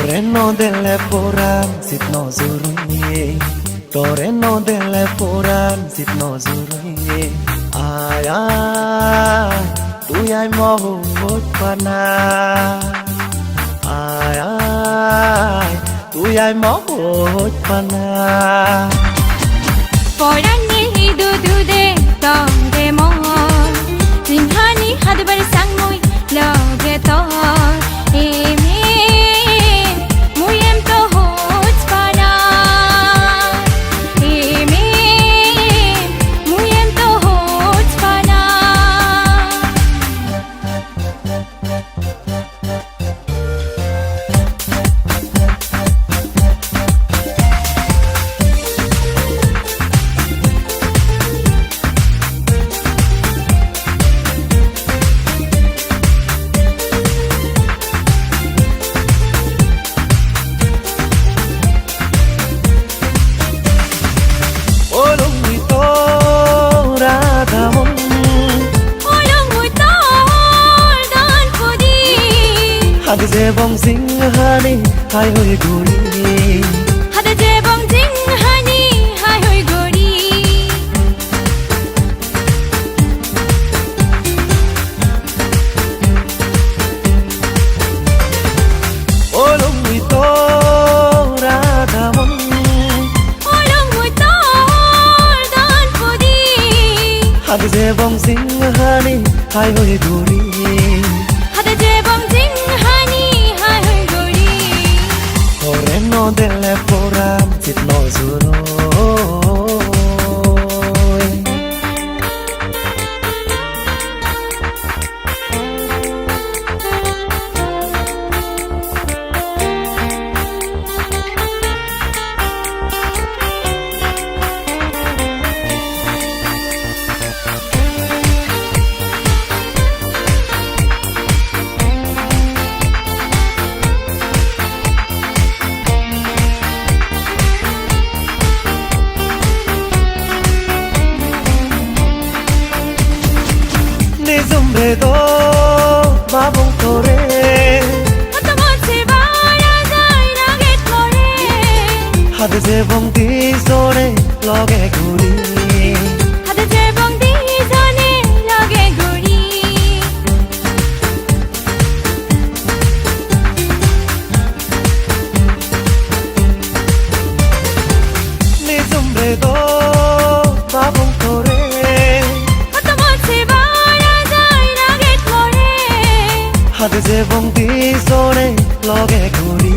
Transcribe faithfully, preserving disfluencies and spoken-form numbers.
Tore no dele poran sit no jurune, tore no dele poran sit no jurune. Ai, ai, tui ai mo hojpana. Ai, ai, tui ai mo hojpana. Porani idu dude tore mor, jinghani hadbar sang mui loge tor. Eme mui em to hojpana. Eme mui em to hojpana. Olong mui tor adamon. Olong mui tor don pudi. Hade jebong jinghani hai hui guri. Hade jebong jinghani hai hui guri. Olong mui tor adamon. Olong mui tor don pudi. Hade jebong jinghani hai hui guri. Hade jebong jinghani hai hui guri. Tore no dele poran sit no juroi. Nijum re do babong tore. Hoto bojor bara jai lage tore. Hade jebong dijone loge guri. Hade jebong dijone loge guri. Nijum re do babong tore. Hoto bojor bara jai lage tore. Hade jebong dijone loge guri.